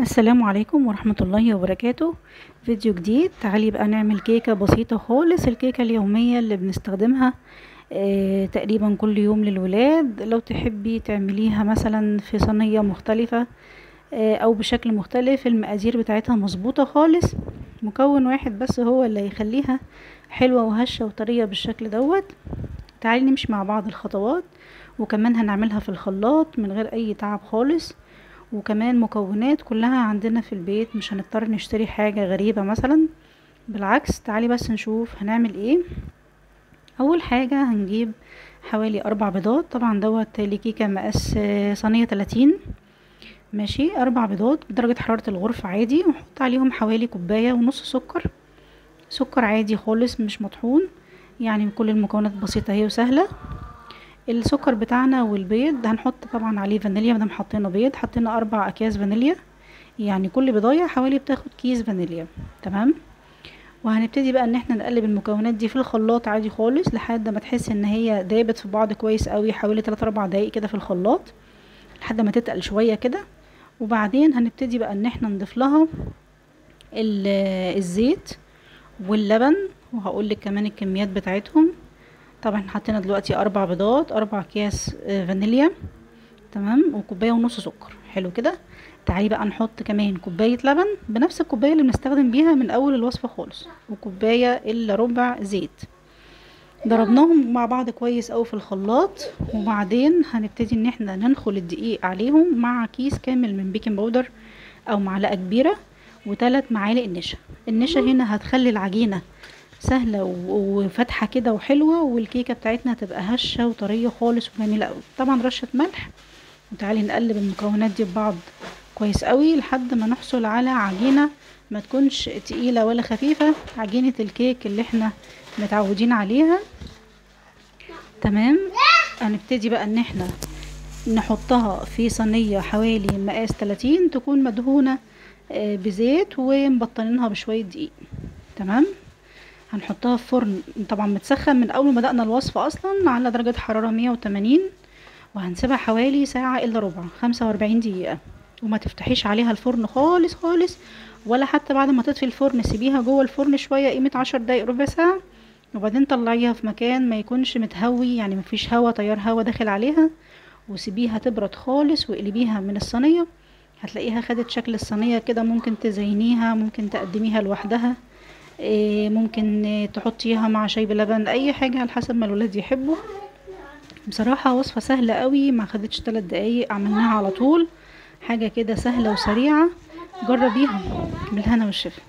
السلام عليكم ورحمة الله وبركاته. فيديو جديد. تعالي بقى نعمل كيكة بسيطة خالص، الكيكة اليومية اللي بنستخدمها تقريبا كل يوم للولاد. لو تحبي تعمليها مثلا في صينية مختلفة او بشكل مختلف، المقادير بتاعتها مظبوطة خالص. مكون واحد بس هو اللي هيخليها حلوة وهشة وطرية بالشكل دوت. تعالي نمشي مع بعض الخطوات، وكمان هنعملها في الخلاط من غير اي تعب خالص، وكمان مكونات كلها عندنا في البيت، مش هنضطر نشتري حاجة غريبة مثلا. بالعكس تعالي بس نشوف هنعمل ايه. اول حاجة هنجيب حوالي 4 بيضات، طبعا دوت لكيكة مقاس صينية 30، ماشي. 4 بيضات بدرجة حرارة الغرفة عادي، ونحط عليهم حوالي 1.5 كوباية سكر، سكر عادي خالص مش مطحون، يعني كل المكونات بسيطة اهي وسهلة. السكر بتاعنا والبيض هنحط طبعا عليه فانيليا، مادام حطينا بيض حطينا 4 اكياس فانيليا، يعني كل بيضايه حوالي بتاخد كيس فانيليا، تمام. وهنبتدي بقى ان احنا نقلب المكونات دي في الخلاط عادي خالص لحد ما تحس ان هي دابت في بعض كويس قوي، حوالي 3-4 دقايق كده في الخلاط لحد ما تتقل شوية كده. وبعدين هنبتدي بقى ان احنا نضيف لها الزيت واللبن، وهقول لك كمان الكميات بتاعتهم. طبعا حطينا دلوقتي 4 بيضات، 4 اكياس فانيليا، تمام، و1.5 كوباية سكر، حلو كده. تعالي بقى نحط كمان كوباية لبن بنفس الكوباية اللي بنستخدم بيها من اول الوصفة خالص، و1.75 كوباية زيت. ضربناهم مع بعض كويس قوي في الخلاط. وبعدين هنبتدي ان احنا ننخل الدقيق عليهم مع كيس كامل من baking powder او معلقه كبيرة، و3 معالق نشا. النشا هنا هتخلي العجينة سهلة وفاتحه كده وحلوه، والكيكه بتاعتنا هتبقى هشه وطريه خالص وجميلة قوي. طبعا رشه ملح. وتعالي نقلب المكونات دي ببعض كويس قوي لحد ما نحصل على عجينه ما تكونش تقيلة ولا خفيفة، عجينه الكيك اللي احنا متعودين عليها، تمام. هنبتدي بقى ان احنا نحطها في صينية حوالي مقاس 30، تكون مدهونه بزيت ومبطنينها بشوية دقيق، تمام. هنحطها في فرن طبعا متسخن من اول ما بدأنا الوصفة اصلا على درجة حرارة 180، وهنسيبها حوالي ساعة الا ربع، 45 دقيقة. وما تفتحيش عليها الفرن خالص خالص، ولا حتى بعد ما تطفي الفرن، سيبيها جوه الفرن شوية قيمة 10 دقايق ربع ساعة، وبعدين طلعيها في مكان ما يكونش متهوي، يعني مفيش هوا، تيار هوا داخل عليها، وسيبيها تبرد خالص واقلبيها من الصينية. هتلاقيها خدت شكل الصينية كده، ممكن تزينيها، ممكن تقدميها لوحدها، ممكن تحطيها مع شاي بلبن، اي حاجة على حسب ما الولاد يحبوا. بصراحة وصفة سهلة قوي، ما خدتش 3 دقايق، عملناها على طول، حاجة كده سهلة وسريعة. جربيها بالهنا والشفا.